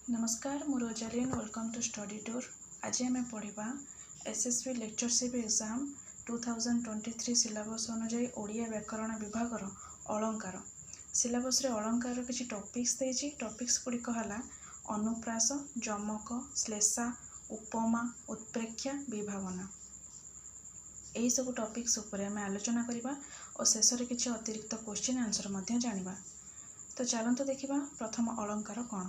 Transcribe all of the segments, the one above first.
ନମସ୍କାର, ମୁଁ Rosalin. Welcome to Study Tour. ଆଜି ଆମେ ପଢ଼ିବା SSB Lectureship Exam 2023 syllabus ଅନୁଯାୟୀ ଓଡ଼ିଆ ବ୍ୟାକରଣ ବିଭାଗର ଅଳଙ୍କାର। ସିଲାବସ୍ରେ ଅଳଙ୍କାରର କିଛି ଟପିକ୍ସ ଦେଇଛି। ଟପିକ୍ସ ଗୁଡ଼ିକ ହେଲା ଅନୁପ୍ରାସ, ଯମକ, ଶ୍ଲେଷା, ଉପମା, ଉତ୍ପ୍ରେକ୍ଷା, ବିଭାବନା। ଏହିସବୁ ଟପିକ୍ସ ଉପରେ ଆମେ ଆଲୋଚନା କରିବା ଓ ଶେଷରେ କିଛି ଅତିରିକ୍ତ କୋଶ୍ଚିନ୍ ଆନ୍ସର୍ ମଧ୍ୟ ଜାଣିବା। ତ ଚାଲନ୍ତୁ ଦେଖିବା, ପ୍ରଥମ ଅଳଙ୍କାର କ'ଣ?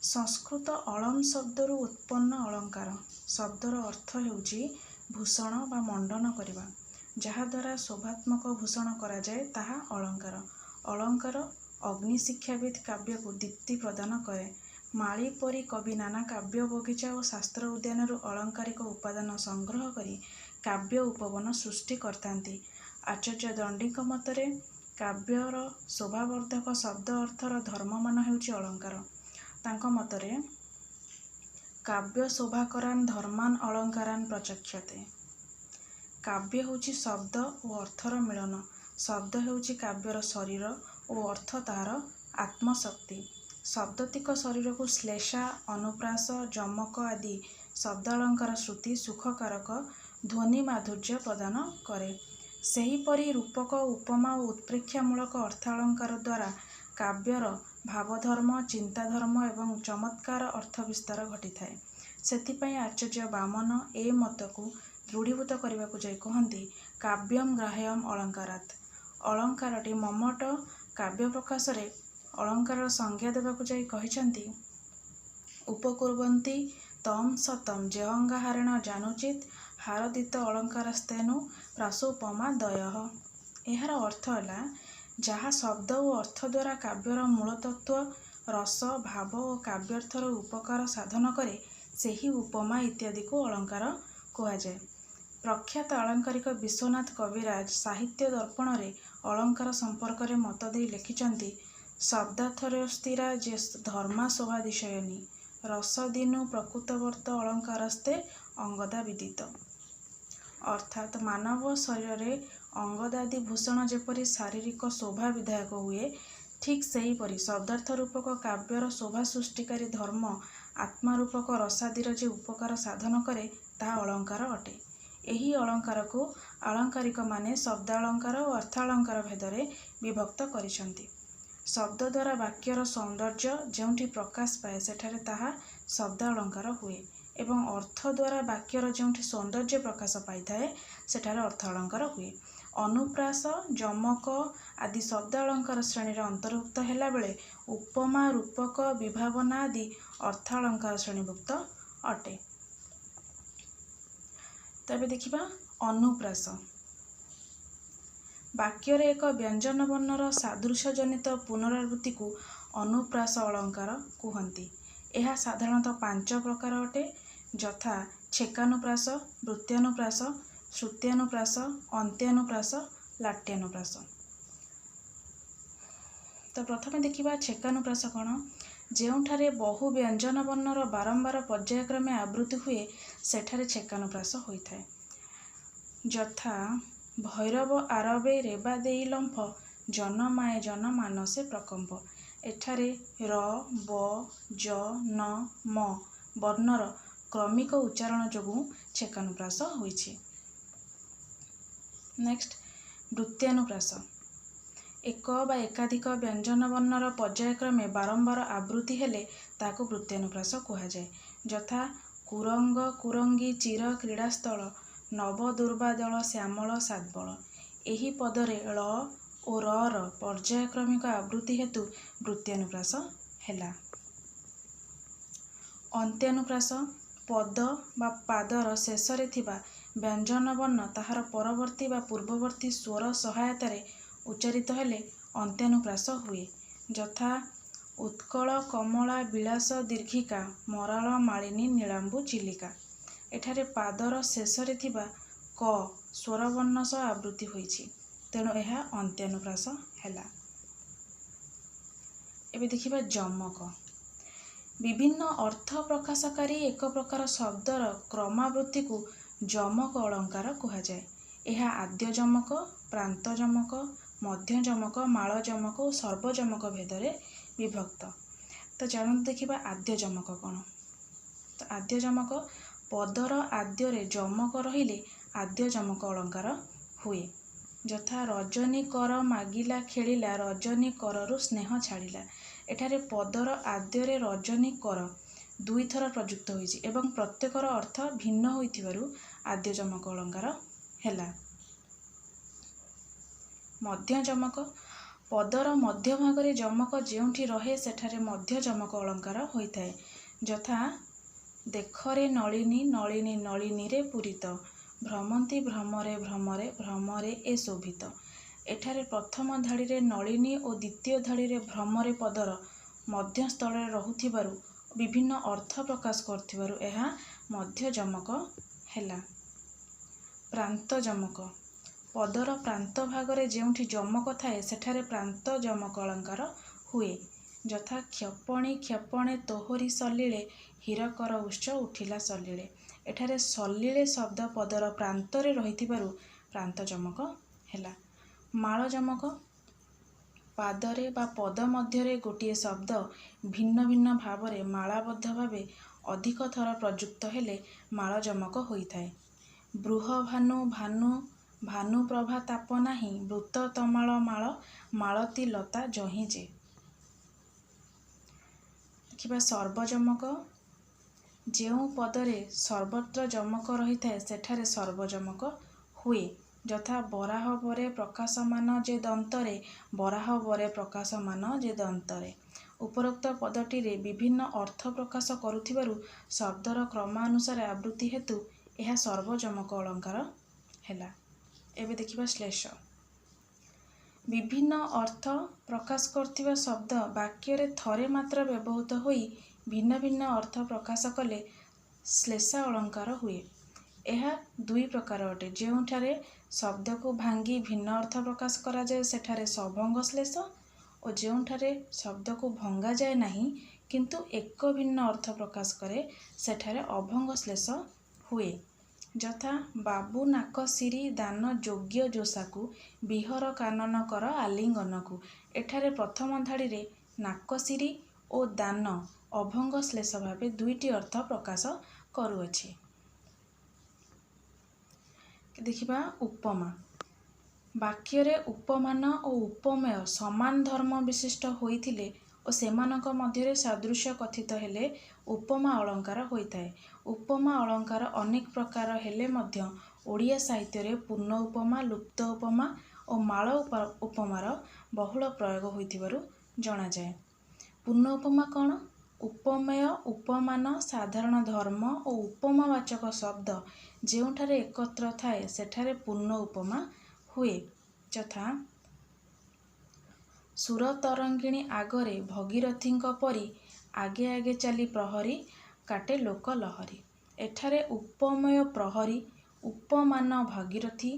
ସଂସ୍କୃତ ଅଳମ୍ ଶବ୍ଦରୁ ଉତ୍ପନ୍ନ ଅଳଙ୍କାର ଶବ୍ଦର ଅର୍ଥ ହେଉଛି ଭୂଷଣ ବା ମଣ୍ଡନ କରିବା। ଯାହାଦ୍ୱାରା ଶୋଭାତ୍ମକ ଭୂଷଣ କରାଯାଏ, ତାହା ଅଳଙ୍କାର। ଅଳଙ୍କାର ଅଗ୍ନିଶିକ୍ଷାବିତ୍ କାବ୍ୟକୁ ଦୀପ୍ତି ପ୍ରଦାନ କରେ। ମାଳି ପରି କବି ନାନା କାବ୍ୟ ବଗିଚା ଓ ଶାସ୍ତ୍ର ଉଦ୍ୟାନରୁ ଅଳଙ୍କାରିକ ଉପାଦାନ ସଂଗ୍ରହ କରି କାବ୍ୟ ଉପବନ ସୃଷ୍ଟି କରିଥାନ୍ତି। ଆଚାର୍ଯ୍ୟ ଦଣ୍ଡୀଙ୍କ ମତରେ କାବ୍ୟର ଶୋଭାବର୍ଦ୍ଧକ ଶବ୍ଦ ଅର୍ଥର ଧର୍ମମାନ ହେଉଛି ଅଳଙ୍କାର। ତାଙ୍କ ମତରେ କାବ୍ୟ ଶୋଭାକରାନ୍ ଧର୍ମାନ ଅଳଙ୍କାରାନ୍ ପ୍ରଚକ୍ଷତେ। କାବ୍ୟ ହେଉଛି ଶବ୍ଦ ଓ ଅର୍ଥର ମିଳନ। ଶବ୍ଦ ହେଉଛି କାବ୍ୟର ଶରୀର ଓ ଅର୍ଥ ତାହାର ଆତ୍ମଶକ୍ତି। ଶବ୍ଦତିକ ଶରୀରକୁ ଶ୍ଲେଷା, ଅନୁପ୍ରାସ, ଯମକ ଆଦି ଶବ୍ଦାଳଙ୍କାର ଶ୍ରୁତି ସୁଖକାରକ ଧ୍ୱନି ମାଧୁର୍ଯ୍ୟ ପ୍ରଦାନ କରେ। ସେହିପରି ରୂପକ, ଉପମା ଓ ଉତ୍ପ୍ରେକ୍ଷାମୂଳକ ଅର୍ଥାଳଙ୍କାର ଦ୍ୱାରା କାବ୍ୟର ଭାବଧର୍ମ, ଚିନ୍ତାଧର୍ମ ଏବଂ ଚମତ୍କାର ଅର୍ଥ ବିସ୍ତାର ଘଟିଥାଏ। ସେଥିପାଇଁ ଆଚାର୍ଯ୍ୟ ବାମନ ଏ ମତକୁ ଦୃଢ଼ୀଭୂତ କରିବାକୁ ଯାଇ କହନ୍ତି, କାବ୍ୟମ୍ ଗ୍ରାହ୍ୟମ୍ ଅଳଙ୍କାରାତ୍। ଅଳଙ୍କାରଟି ମମ୍ମଟ କାବ୍ୟ ପ୍ରକାଶରେ ଅଳଙ୍କାରର ସଂଜ୍ଞା ଦେବାକୁ ଯାଇ କହିଛନ୍ତି, ଉପକୁର୍ବନ୍ତି ତମ୍ ସତମ୍ ଯେହଙ୍ଗାହାରେଣ ଜାନୁଚିତ୍ ହାରଦିତ ଅଳଙ୍କାରସ୍ତେନୁ ପ୍ରାସୋପମା ଦୟଃ। ଏହାର ଅର୍ଥ ହେଲା, ଯାହା ଶବ୍ଦ ଓ ଅର୍ଥ ଦ୍ୱାରା କାବ୍ୟର ମୂଳତତ୍ତ୍ୱ, ରସ, ଭାବ ଓ କାବ୍ୟାର୍ଥର ଉପକାର ସାଧନ କରେ, ସେହି ଉପମା ଇତ୍ୟାଦିକୁ ଅଳଙ୍କାର କୁହାଯାଏ। ପ୍ରଖ୍ୟାତ ଆଳଙ୍କାରିକ ବିଶ୍ୱନାଥ କବିରାଜ ସାହିତ୍ୟ ଦର୍ପଣରେ ଅଳଙ୍କାର ସମ୍ପର୍କରେ ମତ ଦେଇ ଲେଖିଛନ୍ତି, ଶବ୍ଦାର୍ଥୋରସ୍ଥିରା ଯେ ଧର୍ମା ଶୋଭାତିଶୟିନୀ ରସଦିନୁ ପ୍ରକୃତବର୍ତ୍ତ ଅଳଙ୍କାରସ୍ତେ ଅଙ୍ଗଦା ବିଦିତ। ଅର୍ଥାତ୍ ମାନବ ଶରୀରରେ ଅଙ୍ଗଦାଦି ଭୂଷଣ ଯେପରି ଶାରୀରିକ ଶୋଭା ବିଧାୟକ ହୁଏ, ଠିକ୍ ସେହିପରି ଶବ୍ଦାର୍ଥ ରୂପକ କାବ୍ୟର ଶୋଭା ସୃଷ୍ଟିକାରୀ ଧର୍ମ ଆତ୍ମା ରୂପକ ରସାଦିର ଯେ ଉପକାର ସାଧନ କରେ, ତାହା ଅଳଙ୍କାର ଅଟେ। ଏହି ଅଳଙ୍କାରକୁ ଆଳଙ୍କାରିକମାନେ ଶବ୍ଦାଳଙ୍କାର ଓ ଅର୍ଥାଳଙ୍କାର ଭେଦରେ ବିଭକ୍ତ କରିଛନ୍ତି। ଶବ୍ଦ ଦ୍ୱାରା ବାକ୍ୟର ସୌନ୍ଦର୍ଯ୍ୟ ଯେଉଁଠି ପ୍ରକାଶ ପାଏ, ସେଠାରେ ତାହା ଶବ୍ଦାଳଙ୍କାର ହୁଏ ଏବଂ ଅର୍ଥ ଦ୍ୱାରା ବାକ୍ୟର ଯେଉଁଠି ସୌନ୍ଦର୍ଯ୍ୟ ପ୍ରକାଶ ପାଇଥାଏ, ସେଠାରେ ଅର୍ଥାଳଙ୍କାର ହୁଏ। ଅନୁପ୍ରାସ, ଯମକ ଆଦି ଶବ୍ଦାଳଙ୍କାର ଶ୍ରେଣୀରେ ଅନ୍ତର୍ଭୁକ୍ତ ହେଲାବେଳେ ଉପମା, ରୂପକ, ବିଭାବନା ଆଦି ଅର୍ଥାଳଙ୍କାର ଶ୍ରେଣୀଭୁକ୍ତ ଅଟେ। ତ ଏବେ ଦେଖିବା ଅନୁପ୍ରାସ। ବାକ୍ୟରେ ଏକ ବ୍ୟଞ୍ଜନ ବର୍ଣ୍ଣର ସାଦୃଶ୍ୟଜନିତ ପୁନରାବୃତ୍ତିକୁ ଅନୁପ୍ରାସ ଅଳଙ୍କାର କୁହନ୍ତି। ଏହା ସାଧାରଣତଃ ପାଞ୍ଚ ପ୍ରକାର ଅଟେ, ଯଥା ଛେକାନୁପ୍ରାସ, ବୃତ୍ୟାନୁପ୍ରାସ, ଶ୍ରୁତ୍ୟାନୁପ୍ରାସ, ଅନ୍ତ୍ୟାନୁପ୍ରାସ, ଲାଟ୍ୟାନୁପ୍ରାସ। ତ ପ୍ରଥମେ ଦେଖିବା ଛେକାନୁପ୍ରାସ କ'ଣ? ଯେଉଁଠାରେ ବହୁ ବ୍ୟଞ୍ଜନ ବର୍ଣ୍ଣର ବାରମ୍ବାର ପର୍ଯ୍ୟାୟକ୍ରମେ ଆବୃତ୍ତି ହୁଏ, ସେଠାରେ ଛେକାନୁପ୍ରାସ ହୋଇଥାଏ। ଯଥା ଭୈରବ ଆରବେ ରେବା ଦେଇ ଲମ୍ଫ ଜନମାଏ ଜନ ମାନସେ ପ୍ରକମ୍ପ। ଏଠାରେ ର, ବ, ଜ, ନ, ମ ବର୍ଣ୍ଣର କ୍ରମିକ ଉଚ୍ଚାରଣ ଯୋଗୁଁ ଛେକାନୁପ୍ରାସ ହୋଇଛି। ନେକ୍ସଟ, ବୃତ୍ୟାନୁପ୍ରାସ। ଏକ ବା ଏକାଧିକ ବ୍ୟଞ୍ଜନ ବର୍ଣ୍ଣର ପର୍ଯ୍ୟାୟକ୍ରମେ ବାରମ୍ବାର ଆବୃତ୍ତି ହେଲେ ତାହାକୁ ବୃତ୍ୟାନୁପ୍ରାସ କୁହାଯାଏ। ଯଥା କୁରଙ୍ଗ କୁରଙ୍ଗୀ ଚିର କ୍ରୀଡ଼ାସ୍ଥଳ ନବଦୂର୍ବାଦଳ ଶ୍ୟାମଳ ଶାର୍ବଳ। ଏହି ପଦରେ ଳ ଓ ର ର ପର୍ଯ୍ୟାୟକ୍ରମିକ ଆବୃତ୍ତି ହେତୁ ବୃତ୍ୟାନୁପ୍ରାସ ହେଲା। ଅନ୍ତ୍ୟାନୁପ୍ରାସ। ପଦ ବା ପାଦର ଶେଷରେ ଥିବା ବ୍ୟଞ୍ଜନ ବର୍ଣ୍ଣ ତାହାର ପରବର୍ତ୍ତୀ ବା ପୂର୍ବବର୍ତ୍ତୀ ସ୍ୱର ସହାୟତାରେ ଉଚ୍ଚାରିତ ହେଲେ ଅନ୍ତ୍ୟାନୁପ୍ରାସ ହୁଏ। ଯଥା ଉତ୍କଳ କମଳା ବିଳାସ ଦୀର୍ଘିକା ମରାଳ ମାଳିନୀ ନୀଳାମ୍ବୁ ଚିଲିକା। ଏଠାରେ ପାଦର ଶେଷରେ ଥିବା କ ସ୍ୱରବର୍ଣ୍ଣ ସହ ଆବୃତ୍ତି ହୋଇଛି, ତେଣୁ ଏହା ଅନ୍ତ୍ୟାନୁପ୍ରାସ ହେଲା। ଏବେ ଦେଖିବା ଯମକ। ବିଭିନ୍ନ ଅର୍ଥ ପ୍ରକାଶକାରୀ ଏକ ପ୍ରକାର ଶବ୍ଦର କ୍ରମାବୃତ୍ତିକୁ ଯମକ ଅଳଙ୍କାର କୁହାଯାଏ। ଏହା ଆଦ୍ୟ ଯମକ, ପ୍ରାନ୍ତ ଯମକ, ମଧ୍ୟ ଯମକ, ମାଳ ଯମକ ଓ ସର୍ବଯମକ ଭେଦରେ ବିଭକ୍ତ। ତ ଚାଲନ୍ତୁ ଦେଖିବା ଆଦ୍ୟ ଯମକ କ'ଣ। ତ ଆଦ୍ୟ ଯମକ, ପଦର ଆଦ୍ୟରେ ଯମକ ରହିଲେ ଆଦ୍ୟ ଯମକ ଅଳଙ୍କାର ହୁଏ। ଯଥା ରଜନୀ କର ମାଗିଲା ଖେଳିଲା, ରଜନୀ କରରୁ ସ୍ନେହ ଛାଡ଼ିଲା। ଏଠାରେ ପଦର ଆଦ୍ୟରେ ରଜନୀ କର ଦୁଇଥର ପ୍ରଯୁକ୍ତ ହୋଇଛି ଏବଂ ପ୍ରତ୍ୟେକର ଅର୍ଥ ଭିନ୍ନ ହୋଇଥିବାରୁ ଆଦ୍ୟ ଯମକ ଅଳଙ୍କାର ହେଲା। ମଧ୍ୟ ଯମକ, ପଦର ମଧ୍ୟଭାଗରେ ଯମକ ଯେଉଁଠି ରହେ ସେଠାରେ ମଧ୍ୟ ଯମକ ଅଳଙ୍କାର ହୋଇଥାଏ। ଯଥା ଦେଖରେ ନଳିନୀ ନଳିନୀ ନଳିନୀରେ ପୂରିତ, ଭ୍ରମନ୍ତି ଭ୍ରମରେ ଭ୍ରମରେ ଭ୍ରମରେ ଏ ଶୋଭିତ। ଏଠାରେ ପ୍ରଥମ ଧାଡ଼ିରେ ନଳିନୀ ଓ ଦ୍ୱିତୀୟ ଧାଡ଼ିରେ ଭ୍ରମରେ ପଦର ମଧ୍ୟସ୍ଥଳରେ ରହୁଥିବାରୁ ବିଭିନ୍ନ ଅର୍ଥ ପ୍ରକାଶ କରୁଥିବାରୁ ଏହା ମଧ୍ୟ ଯମକ ହେଲା। ପ୍ରାନ୍ତ ଯମକ, ପଦର ପ୍ରାନ୍ତ ଭାଗରେ ଯେଉଁଠି ଯମକ ଥାଏ ସେଠାରେ ପ୍ରାନ୍ତ ଯମକ ଅଳଙ୍କାର ହୁଏ। ଯଥା କ୍ଷପଣି କ୍ଷପଣେ ତୋହରି ସଲିଳେ, ହୀରକର ଉତ୍ସ ଉଠିଲା ସଲିଳେ। ଏଠାରେ ସଲିଳେ ଶବ୍ଦ ପଦର ପ୍ରାନ୍ତରେ ରହିଥିବାରୁ ପ୍ରାନ୍ତ ଯମକ ହେଲା। ମାଳ ଯମକ, ପାଦରେ ବା ପଦ ମଧ୍ୟରେ ଗୋଟିଏ ଶବ୍ଦ ଭିନ୍ନ ଭିନ୍ନ ଭାବରେ ମାଳାବଦ୍ଧ ଭାବେ ଅଧିକ ଥର ପ୍ରଯୁକ୍ତ ହେଲେ ମାଳ ଯମକ ହୋଇଥାଏ। ବୃହଭାନୁ ଭାନୁ ଭାନୁପ୍ରଭା ତାପ ନାହିଁ, ବୃତ ତମାଳ ମାଳ ମାଳତୀ ଲତା ଯହିଁ ଯେ। ଦେଖିବା ସର୍ବଯମକ, ଯେଉଁ ପଦରେ ସର୍ବତ୍ର ଯମକ ରହିଥାଏ ସେଠାରେ ସର୍ବଯମକ ହୁଏ। ଯଥା ବରାହ ପରେ ପ୍ରକାଶମାନ ଯେ ଦନ୍ତରେ, ବରାହ ପରେ ପ୍ରକାଶମାନ ଯେ ଦନ୍ତରେ। ଉପରୋକ୍ତ ପଦଟିରେ ବିଭିନ୍ନ ଅର୍ଥ ପ୍ରକାଶ କରୁଥିବାରୁ ଶବ୍ଦର କ୍ରମାନୁସାରେ ଆବୃତ୍ତି ହେତୁ ଏହା ସର୍ବଯମକ ଅଳଙ୍କାର ହେଲା। ଏବେ ଦେଖିବା ଶ୍ଲେଷ। ବିଭିନ୍ନ ଅର୍ଥ ପ୍ରକାଶ କରୁଥିବା ଶବ୍ଦ ବାକ୍ୟରେ ଥରେ ମାତ୍ର ବ୍ୟବହୃତ ହୋଇ ଭିନ୍ନ ଭିନ୍ନ ଅର୍ଥ ପ୍ରକାଶ କଲେ ଶ୍ଲେଷା ଅଳଙ୍କାର ହୁଏ। ଏହା ଦୁଇ ପ୍ରକାର ଅଟେ। ଯେଉଁଠାରେ ଶବ୍ଦକୁ ଭାଙ୍ଗି ଭିନ୍ନ ଅର୍ଥ ପ୍ରକାଶ କରାଯାଏ ସେଠାରେ ସଭଙ୍ଗ ଶ୍ଲେଷ ଓ ଯେଉଁଠାରେ ଶବ୍ଦକୁ ଭଙ୍ଗାଯାଏ ନାହିଁ କିନ୍ତୁ ଏକ ଭିନ୍ନ ଅର୍ଥ ପ୍ରକାଶ କରେ ସେଠାରେ ଅଭଙ୍ଗ ଶ୍ଲେଷ ହୁଏ। ଯଥା ବାବୁ ନାକ ଶିରୀ ଦାନ ଯୋଗ୍ୟ ଯୋଷାକୁ, ବିହର କାନନ କର ଆଲିଙ୍ଗନକୁ। ଏଠାରେ ପ୍ରଥମ ଧାଡ଼ିରେ ନାକଶିରୀ ଓ ଦାନ ଅଭଙ୍ଗ ଶ୍ଲେଷ ଭାବେ ଦୁଇଟି ଅର୍ଥ ପ୍ରକାଶ କରୁଅଛି। ଦେଖିବା ଉପମା। ବାକ୍ୟରେ ଉପମାନ ଓ ଉପମେୟ ସମାନ ଧର୍ମ ବିଶିଷ୍ଟ ହୋଇଥିଲେ ଓ ସେମାନଙ୍କ ମଧ୍ୟରେ ସାଦୃଶ୍ୟ କଥିତ ହେଲେ ଉପମା ଅଳଙ୍କାର ହୋଇଥାଏ। ଉପମା ଅଳଙ୍କାର ଅନେକ ପ୍ରକାର ହେଲେ ମଧ୍ୟ ଓଡ଼ିଆ ସାହିତ୍ୟରେ ପୂର୍ଣ୍ଣ ଉପମା, ଲୁପ୍ତ ଉପମା ଓ ମାଳ ଉପମାର ବହୁଳ ପ୍ରୟୋଗ ହୋଇଥିବାରୁ ଜଣାଯାଏ। ପୂର୍ଣ୍ଣ ଉପମା କ'ଣ? ଉପମେୟ, ଉପମାନ, ସାଧାରଣ ଧର୍ମ ଓ ଉପମାବାଚକ ଶବ୍ଦ ଯେଉଁଠାରେ ଏକତ୍ର ଥାଏ ସେଠାରେ ପୂର୍ଣ୍ଣ ଉପମା ହୁଏ। ଯଥା ସୁରତରଙ୍ଗିଣୀ ଆଗରେ ଭଗୀରଥୀଙ୍କ ପରି, ଆଗେ ଆଗେ ଚାଲି ପ୍ରହରୀ କାଟେ ଲୋକ ଲହରୀ। ଏଠାରେ ଉପମେୟ ପ୍ରହରୀ, ଉପମାନ ଭାଗୀରଥୀ,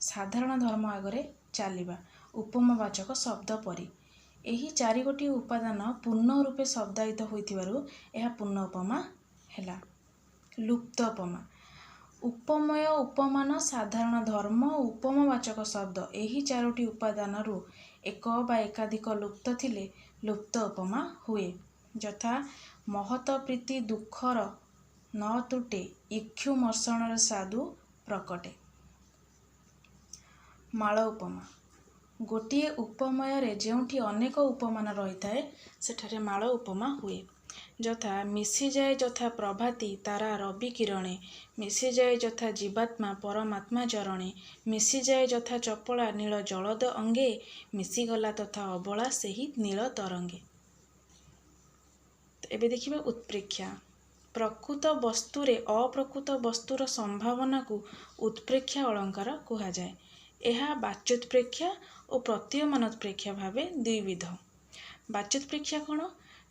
ସାଧାରଣ ଧର୍ମ ଆଗରେ ଚାଲିବା, ଉପମାବାଚକ ଶବ୍ଦ ପରି, ଏହି ଚାରିଗୋଟି ଉପାଦାନ ପୂର୍ଣ୍ଣ ରୂପେ ଶବ୍ଦାୟିତ ହୋଇଥିବାରୁ ଏହା ପୂର୍ଣ୍ଣ ଉପମା ହେଲା। ଲୁପ୍ତ ଉପମା, ଉପମେୟ, ଉପମାନ, ସାଧାରଣ ଧର୍ମ ଓ ଉପମାବାଚକ ଶବ୍ଦ ଏହି ଚାରୋଟି ଉପାଦାନରୁ ଏକ ବା ଏକାଧିକ ଲୁପ୍ତ ଥିଲେ ଲୁପ୍ତ ଉପମା ହୁଏ। ଯଥା ମହତ ପ୍ରୀତି ଦୁଃଖର ନ ତୁଟେ, ଇକ୍ଷୁ ମର୍ଷଣରେ ସ୍ୱାଦୁ ପ୍ରକଟେ। ମାଳ ଉପମା, ଗୋଟିଏ ଉପମେୟରେ ଯେଉଁଠି ଅନେକ ଉପମାନ ରହିଥାଏ ସେଠାରେ ମାଳ ଉପମା ହୁଏ। ଯଥା ମିଶିଯାଏ ଯଥା ପ୍ରଭାତୀ ତାରା ରବି କିରଣେ, ମିଶିଯାଏ ଯଥା ଜୀବାତ୍ମା ପରମାତ୍ମା ଚରଣେ, ମିଶିଯାଏ ଯଥା ଚପଳା ନୀଳ ଜଳଦ ଅଙ୍ଗେ, ମିଶିଗଲା ତଥା ଅବଳା ସେହି ନୀଳ ତରଙ୍ଗେ। ଏବେ ଦେଖିବା ଉତ୍ପ୍ରେକ୍ଷା। ପ୍ରକୃତ ବସ୍ତୁରେ ଅପ୍ରକୃତ ବସ୍ତୁର ସମ୍ଭାବନାକୁ ଉତ୍ପ୍ରେକ୍ଷା ଅଳଙ୍କାର କୁହାଯାଏ। ଏହା ବାଚ୍ୟୋତ୍ପ୍ରେକ୍ଷା ଓ ପ୍ରତୀୟମାନୋତ୍ପ୍ରେକ୍ଷା ଭାବେ ଦ୍ୱିବିଧ। ବାଚ୍ୟୋତ୍ପ୍ରେକ୍ଷା କ'ଣ?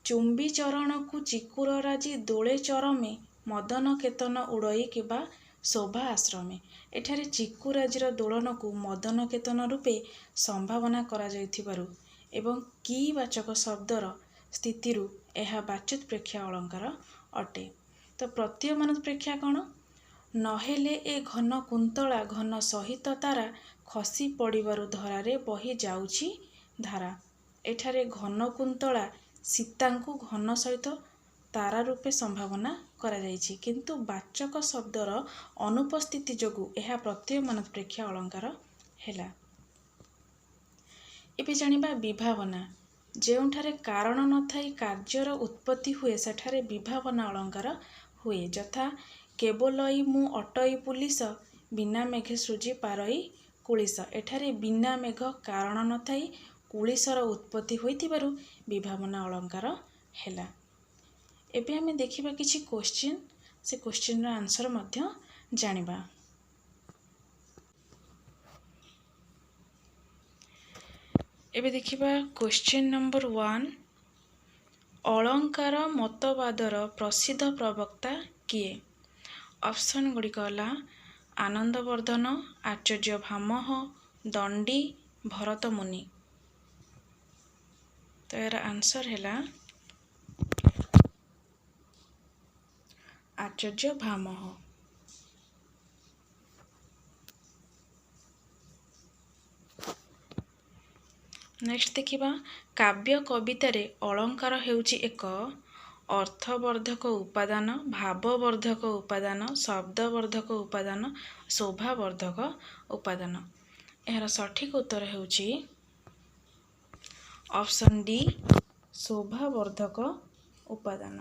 ଚୁମ୍ବି ଚରଣକୁ ଚିକୁର ରାଜି ଦୋଳେ ଚରମେ, ମଦନ କେତନ ଉଡ଼ଇ କିବା ଶୋଭା ଆଶ୍ରମେ। ଏଠାରେ ଚିକୁରାଜିର ଦୋଳନକୁ ମଦନ କେତନ ରୂପେ ସମ୍ଭାବନା କରାଯାଇଥିବାରୁ ଏବଂ କି ବାଚକ ଶବ୍ଦର ସ୍ଥିତିରୁ ଏହା ବାଚ୍ୟୋତ୍ପ୍ରେକ୍ଷା ଅଳଙ୍କାର ଅଟେ। ତ ପ୍ରତୀୟମାନୋତ୍ପ୍ରେକ୍ଷା କ'ଣ? ନହେଲେ ଏ ଘନ କୁନ୍ତଳା ଘନ ସହିତ ତାରା, ଖସି ପଡ଼ିବାରୁ ଧରାରେ ବହି ଯାଉଛି ଧାରା। ଏଠାରେ ଘନ କୁନ୍ତଳା ସୀତାଙ୍କୁ ଘନ ସହିତ ତାରା ରୂପେ ସମ୍ଭାବନା କରାଯାଇଛି, କିନ୍ତୁ ବାଚକ ଶବ୍ଦର ଅନୁପସ୍ଥିତି ଯୋଗୁଁ ଏହା ପ୍ରତୀୟମାନୋତ୍ପ୍ରେକ୍ଷା ଅଳଙ୍କାର ହେଲା। ଏବେ ଜାଣିବା ବିଭାବନା। ଯେଉଁଠାରେ କାରଣ ନଥାଇ କାର୍ଯ୍ୟର ଉତ୍ପତ୍ତି ହୁଏ, ସେଠାରେ ବିଭାବନା ଅଳଙ୍କାର ହୁଏ। ଯଥା, କେବଲଇ ମୁଁ ଅଟଇ ପୁଲିସ, ବିନା ମେଘେ ସୃଜି ପାରଇ କୁଳିସ। ଏଠାରେ ବିନା ମେଘ କାରଣ ନଥାଇ କୁଳିସର ଉତ୍ପତ୍ତି ହୋଇଥିବାରୁ ବିଭାବନା ଅଳଙ୍କାର ହେଲା। ଏବେ ଆମେ ଦେଖିବା କିଛି କୋଶ୍ଚିନ୍, ସେ କୋଶ୍ଚିନ୍ର ଆନ୍ସର୍ ମଧ୍ୟ ଜାଣିବା। ଏବେ ଦେଖିବା କୋଶ୍ଚିନ୍ ନମ୍ବର 1, ଅଳଙ୍କାର ମତବାଦର ପ୍ରସିଦ୍ଧ ପ୍ରବକ୍ତା କିଏ? ଅପସନ୍ ଗୁଡ଼ିକ ହେଲା ଆନନ୍ଦବର୍ଦ୍ଧନ, ଆଚାର୍ଯ୍ୟ ଭାମହ, ଦଣ୍ଡୀ, ଭରତମୁନି। ତ ଏହାର ଆନ୍ସର୍ ହେଲା ଆଚାର୍ଯ୍ୟ ଭାମହ। ନେକ୍ସଟ ଦେଖିବା, କାବ୍ୟ କବିତାରେ ଅଳଙ୍କାର ହେଉଛି ଏକ ଅର୍ଥବର୍ଦ୍ଧକ ଉପାଦାନ, ଭାବବର୍ଦ୍ଧକ ଉପାଦାନ, ଶବ୍ଦବର୍ଦ୍ଧକ ଉପାଦାନ, ଶୋଭାବର୍ଦ୍ଧକ ଉପାଦାନ। ଏହାର ସଠିକ ଉତ୍ତର ହେଉଛି ଅପସନ୍ ଡି, ଶୋଭାବର୍ଦ୍ଧକ ଉପାଦାନ।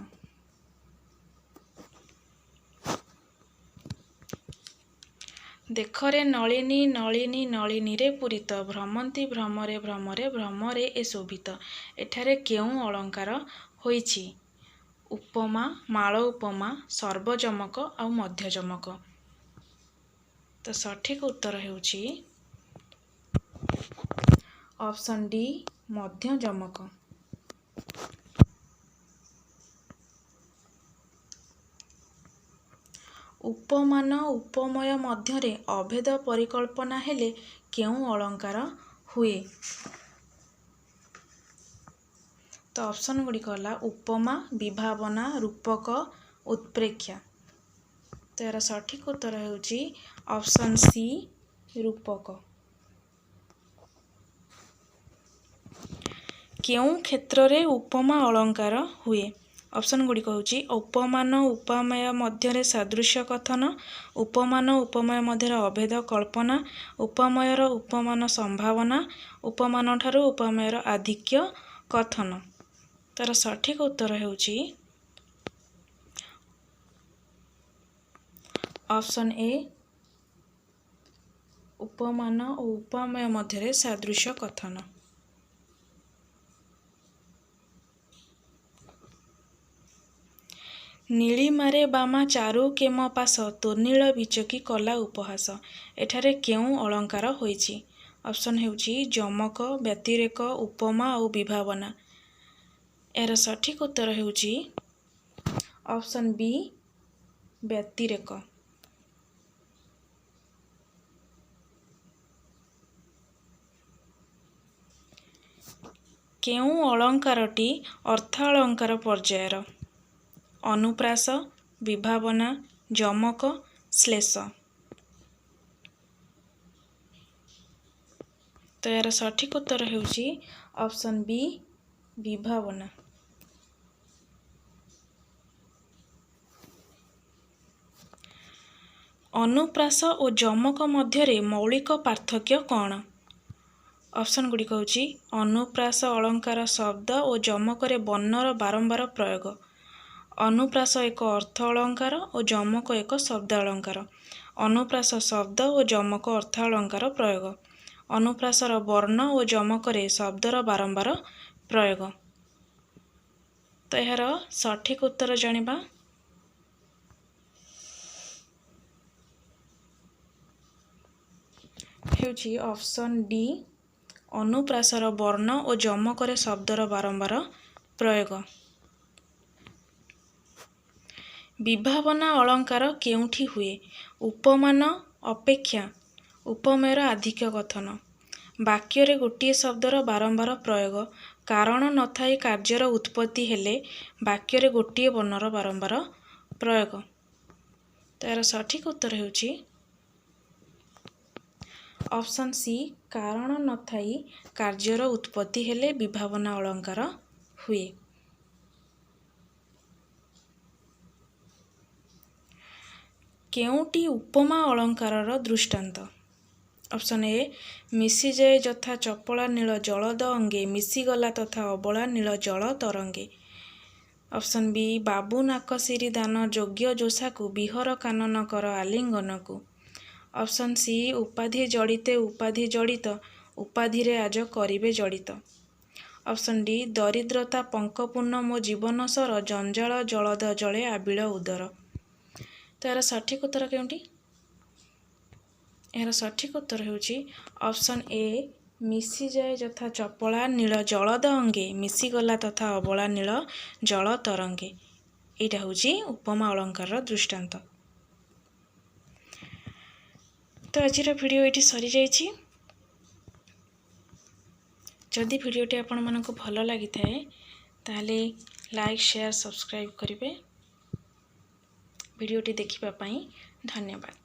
ଦେଖରେ ନଳିନୀ ନଳିନୀ ନଳିନୀରେ ପୂରିତ, ଭ୍ରମନ୍ତି ଭ୍ରମରେ ଭ୍ରମରେ ଭ୍ରମରେ ଏ ଶୋଭିତ। ଏଠାରେ କେଉଁ ଅଳଙ୍କାର ହୋଇଛି? ଉପମା, ମାଳ ଉପମା, ସର୍ବଯମକ ଆଉ ମଧ୍ୟଯମକ। ତ ସଠିକ ଉତ୍ତର ହେଉଛି ଅପସନ୍ ଡି, ମଧ୍ୟଯମକ। ଉପମାନ ଉପମେୟ ମଧ୍ୟରେ ଅଭେଦ ପରିକଳ୍ପନା ହେଲେ କେଉଁ ଅଳଙ୍କାର ହୁଏ? ତ ଅପସନ୍ ଗୁଡ଼ିକ ହେଲା ଉପମା, ବିଭାବନା, ରୂପକ, ଉତ୍ପ୍ରେକ୍ଷା। ତ ଏହାର ସଠିକ ଉତ୍ତର ହେଉଛି ଅପସନ୍ ସି, ରୂପକ। କେଉଁ କ୍ଷେତ୍ରରେ ଉପମା ଅଳଙ୍କାର ହୁଏ? ଅପସନ୍ ଗୁଡ଼ିକ ହେଉଛି ଉପମାନ ଉପମେୟ ମଧ୍ୟରେ ସାଦୃଶ୍ୟ କଥନ, ଉପମାନ ଉପମେୟ ମଧ୍ୟରେ ଅଭେଦ କଳ୍ପନା, ଉପମେୟର ଉପମାନ ସମ୍ଭାବନା, ଉପମାନ ଠାରୁ ଉପମେୟର ଆଧିକ୍ୟ କଥନ। ତାର ସଠିକ ଉତ୍ତର ହେଉଛି ଅପସନ୍ ଏ, ଉପମାନ ଓ ଉପମେୟ ମଧ୍ୟରେ ସାଦୃଶ୍ୟ କଥନ। ନୀଳିମାରେ ବାମା ଚାରୁ କେମ ପାଶ, ତୋ ନୀଳ ବିଚକି କଲା ଉପହାସ। ଏଠାରେ କେଉଁ ଅଳଙ୍କାର ହୋଇଛି? ଅପସନ୍ ହେଉଛି ଯମକ, ବ୍ୟତିରେକ, ଉପମା ଆଉ ବିଭାବନା। ଏହାର ସଠିକ ଉତ୍ତର ହେଉଛି ଅପସନ୍ ବି, ବ୍ୟତିରେକ। କେଉଁ ଅଳଙ୍କାରଟି ଅର୍ଥାଳଙ୍କାର ପର୍ଯ୍ୟାୟର? ଅନୁପ୍ରାସ, ବିଭାବନା, ଯମକ, ଶ୍ଲେଷ। ତ ଏହାର ସଠିକ ଉତ୍ତର ହେଉଛି ଅପସନ୍ ବି, ବିଭାବନା। ଅନୁପ୍ରାସ ଓ ଯମକ ମଧ୍ୟରେ ମୌଳିକ ପାର୍ଥକ୍ୟ କ'ଣ? ଅପସନ୍ ଗୁଡ଼ିକ ହେଉଛି ଅନୁପ୍ରାସ ଅଳଙ୍କାର ଶବ୍ଦ ଓ ଯମକରେ ବର୍ଣ୍ଣର ବାରମ୍ବାର ପ୍ରୟୋଗ, ଅନୁପ୍ରାସ ଏକ ଅର୍ଥ ଅଳଙ୍କାର ଓ ଯମକ ଏକ ଶବ୍ଦ ଅଳଙ୍କାର, ଅନୁପ୍ରାସ ଶବ୍ଦ ଓ ଯମକ ଅର୍ଥାଳଙ୍କାର ପ୍ରୟୋଗ, ଅନୁପ୍ରାସର ବର୍ଣ୍ଣ ଓ ଯମକରେ ଶବ୍ଦର ବାରମ୍ବାର ପ୍ରୟୋଗ। ତ ଏହାର ସଠିକ ଉତ୍ତର ଜାଣିବା ହେଉଛି ଅପସନ୍ ଡି, ଅନୁପ୍ରାସର ବର୍ଣ୍ଣ ଓ ଯମକରେ ଶବ୍ଦର ବାରମ୍ବାର ପ୍ରୟୋଗ। ବିଭାବନା ଅଳଙ୍କାର କେଉଁଠି ହୁଏ? ଉପମାନ ଅପେକ୍ଷା ଉପମେୟର ଆଧିକ୍ୟ କଥନ, ବାକ୍ୟରେ ଗୋଟିଏ ଶବ୍ଦର ବାରମ୍ବାର ପ୍ରୟୋଗ, କାରଣ ନଥାଇ କାର୍ଯ୍ୟର ଉତ୍ପତ୍ତି ହେଲେ, ବାକ୍ୟରେ ଗୋଟିଏ ବର୍ଣ୍ଣର ବାରମ୍ବାର ପ୍ରୟୋଗ। ତ ଏହାର ସଠିକ ଉତ୍ତର ହେଉଛି ଅପସନ୍ ସି, କାରଣ ନଥାଇ କାର୍ଯ୍ୟର ଉତ୍ପତ୍ତି ହେଲେ ବିଭାବନା ଅଳଙ୍କାର ହୁଏ। କେଉଁଟି ଉପମା ଅଳଙ୍କାରର ଦୃଷ୍ଟାନ୍ତ? ଅପସନ୍ ଏ, ମିଶିଯାଏ ଯଥା ଚପଳା ନୀଳ ଜଳଦ ଅଙ୍ଗେ, ମିଶିଗଲା ତଥା ଅବଳା ନୀଳ ଜଳ ତରଙ୍ଗେ। ଅପସନ୍ ବି, ବାବୁ ନାକଶିରି ଦାନ ଯୋଗ୍ୟ ଯୋଷାକୁ, ବିହର କାନନ କର ଆଲିଙ୍ଗନକୁ। ଅପସନ୍ ସି, ଉପାଧି ଜଡ଼ିତେ ଉପାଧି ଜଡ଼ିତ, ଉପାଧିରେ ଆଜ କରିବେ ଜଡ଼ିତ। ଅପସନ୍ ଡି, ଦରିଦ୍ରତା ପଙ୍କପୂର୍ଣ୍ଣ ମୋ ଜୀବନ ସର, ଜଞ୍ଜାଳ ଜଳଦ ଜଳେ ଆବିଳ ଉଦର। ତ ଏହାର ସଠିକ୍ ଉତ୍ତର କେଉଁଟି? ଏହାର ସଠିକ୍ ଉତ୍ତର ହେଉଛି ଅପସନ୍ ଏ, ମିଶିଯାଏ ଯଥା ଚପଳା ନୀଳ ଜଳଦ ଅଙ୍ଗେ, ମିଶିଗଲା ତଥା ଅବଳା ନୀଳ ଜଳ ତରଙ୍ଗେ। ଏଇଟା ହେଉଛି ଉପମା ଅଳଙ୍କାରର ଦୃଷ୍ଟାନ୍ତ। ତ ଆଜିର ଭିଡ଼ିଓ ଏଇଠି ସରିଯାଇଛି। ଯଦି ଭିଡ଼ିଓଟି ଆପଣମାନଙ୍କୁ ଭଲ ଲାଗିଥାଏ, ତାହେଲେ ଲାଇକ୍, ସେୟାର, ସବସ୍କ୍ରାଇବ୍ କରିବେ। ଭିଡ଼ିଓଟି ଦେଖିବା ପାଇଁ ଧନ୍ୟବାଦ।